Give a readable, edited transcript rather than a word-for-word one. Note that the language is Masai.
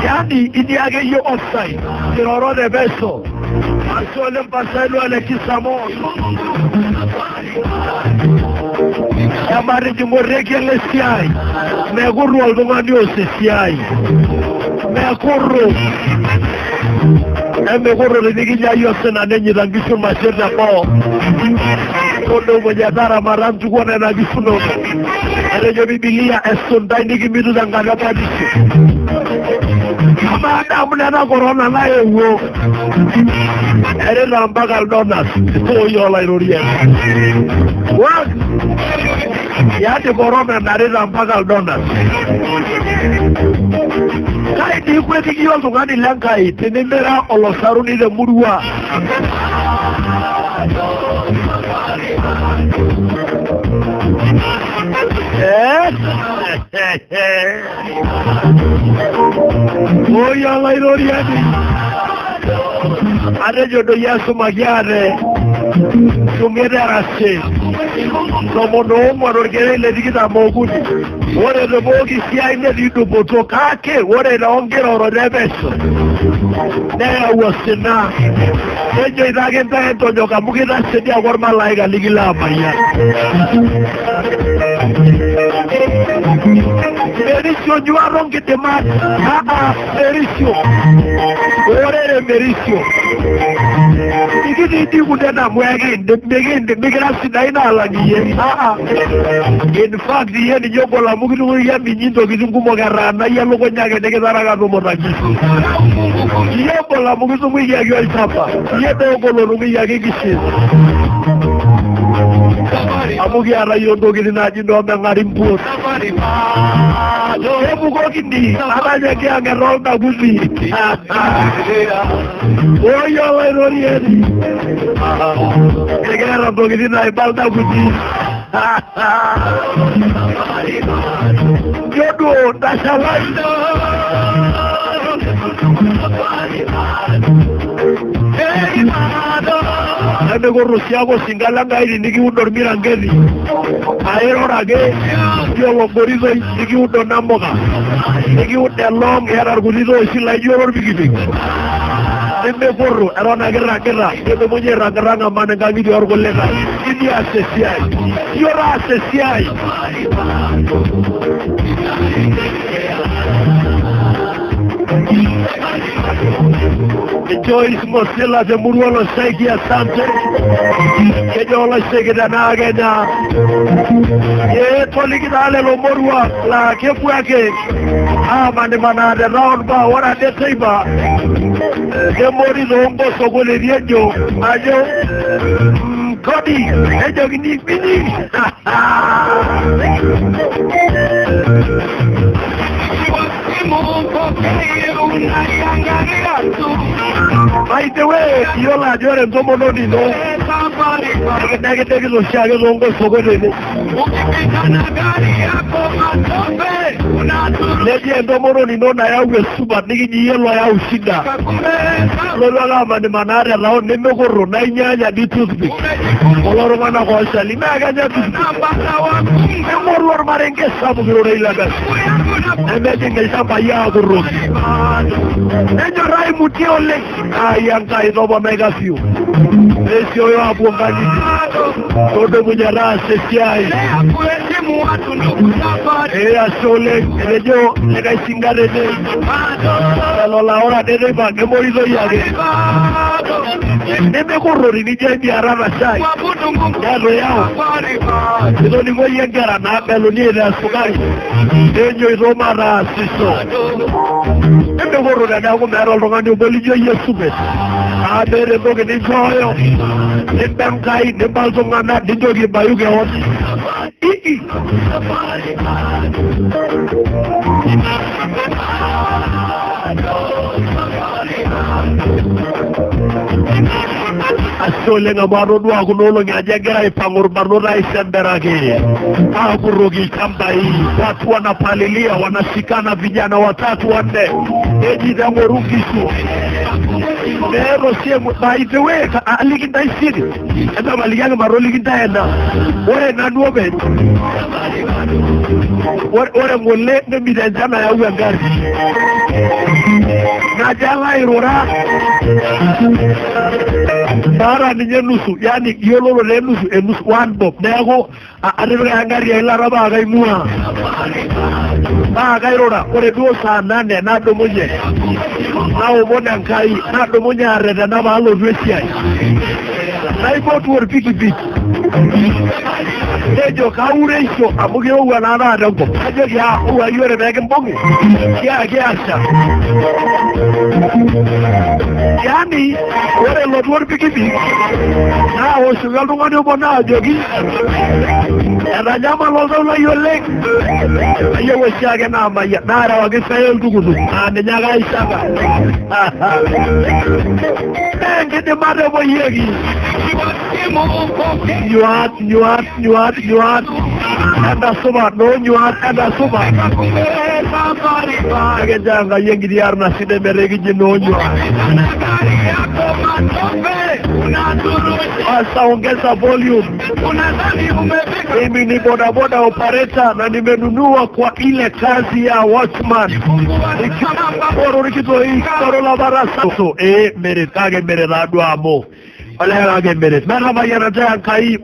Yani itii ake iyie offside kirorot e pesho. Ashe oleng Pastor Ole Kisamo. Ematijing orekie lesiai. Mekuru oltung'ani oos esiai. Mekuru. Emekuru tenikinyayie osina nenyita nkishu irmasher teboo. Todumunye taramata ntukuo nena kishu inonok. Etejo Bibilia esuntai nikimitu tenkata ebatisho. Amaa adamu nena korona naewuo. Erita mpaka ildonas. Oi olaitoriani. What? Yaani korona narita mpaka ildonas. Kai dii ikwetiki oltung'ani lenkai tinimira olosaruni temurua. Oi olaitoriani. Atejo doi esumaki ate shung'ita erashe 14 orkereri le 23. Ore te pooki siai netii dupoto kake ore toonkirorot epesho neyau osina. Nejoito ake ntae entonyok amu kitashe dii ake ormalaika likilo amayian. Merisio nyuata onkidimat. Merisio. Orere merisio. Ikitii dii kunde amu ekiindim mikiindim mikira sidain aalang iyie. In fact iyie ninye ogol amu kitung'uikia minyi ntokitin kumok etaana iyie elukunya ake nikitaraka tumuta nkishu. Iyie ogol amu kitung'uikiaki olchamba. Iyie doi ogol otung'uikiaki nkishu. Amu kiata yiok ntokitin naaji noomeng'ari mpuot. Kepukokini ata ninye kiyang'et oldakuti. Oi olaitoriani. Ekiata ntokitin naiba ildakuti. Njo duo tashalai. Nemekoro siake osinka lenkai tinikiud ormiranketi. Airoro ake yiolo goritoi nikiud onamuka. Nikiud elong eeta irkuti tooshi laijo lorpikipik. Nemekoro eton ake irragita nidumunye airrang'irrang aman inkang'itie orkulikae. Itii aas esiai. Iyio taasa esiai. Joyce Mosila temurua Olosaiki, asante. Kejo Olosaiki tenaa Kenya. Ee toliki taa lelo moruak laa kepuo ake aamanimanaa te town paa ore ade teipa nemori toonkosokonini ejo ajo kodi nejokini minyi. By the way, iyiolo ajo ore entomononi ino nekidekita oshiake toonkosokonini. Neji entomononi ino nayau esupat nikiji iyie loyau shida. Lotu ake amanimanaa te town nemekoro naa inyaanya dii toothpick. Kulo tung'anak ooshali mee kenya toothpick. Ning'oru ormarenke sapuk irorei le pesho. Nemejing ilchambai aakurroki. Nenyorraa aimutie oleng. Ai Enkai toponai kasio. Peesioyo aapuo nkang'itie. Todumunye taasa esiai. Ee ashe oleng. Etejo likae sinka tene. Lelo laa ore ade teipa nemoritoi ake. Nemekoro tenijo aimiarata shai. Neitu iyau. Itoning'o iyie nkera naabeluni aitaa esukari. Nenyoito mataasisho. Nemekoro teneeku meeta oltung'ani obo lijo iyie supet. Aa meeta entoki ninchooyo. Nimba Enkai, nimba iltung'anak, nintoki aibayu kewon. Ii. Ashe oleng amu atodua kuna olong'i ajo egira aipang'u irbarnot aisemberaki aakurroki ilchambai. Watu wanapalilia, wanashikana vijana watatu wanne, eji teng'oru nkishu. Meeta oshi by the way, aliki ntae siri, entapaliki ake matoliki ntae ena. Ore nanu openy, ore ng'ole nemit enchan ayau engarri. Ajo alo airura maata ninye nusu, yani iyiololo taa enusu, enusu one bob. Neeku atipika engari eilata paa kaing'uaa paa kairura. Ore duo saa nane nadumunye naomon Enkai, nadumunye arretena paalotu esiai, naipotu orpikipik nejo kaureisho amu kirowua naa taata enkop. Najoki aa ouai, ore pee kimbung'i tiaki asha. Yaani ore elotu orpikipik naoshoki oltung'ani obo naajoki etanyamala oltau lai oleng, ayieu oshiake naamayian, naarewaki sai oltukutuk naa ninye ake aishaka. Mee enkidimata epoyieki. Nyuat, nyuat, nyuat, nyuat. Enda supa, noo nyuat, enda supa. Ekincho Enkai enkiti arna sidai metaa ekiji noo nyuat. Sasa ongeza volume. Mimi ni bodaboda operator na nimenunua kwa ile kazi ya watchman. Ore orkitoi ore olabarasa. Ee meret kake meret taaduo amu olee kake meret. Metamayianata Enkai.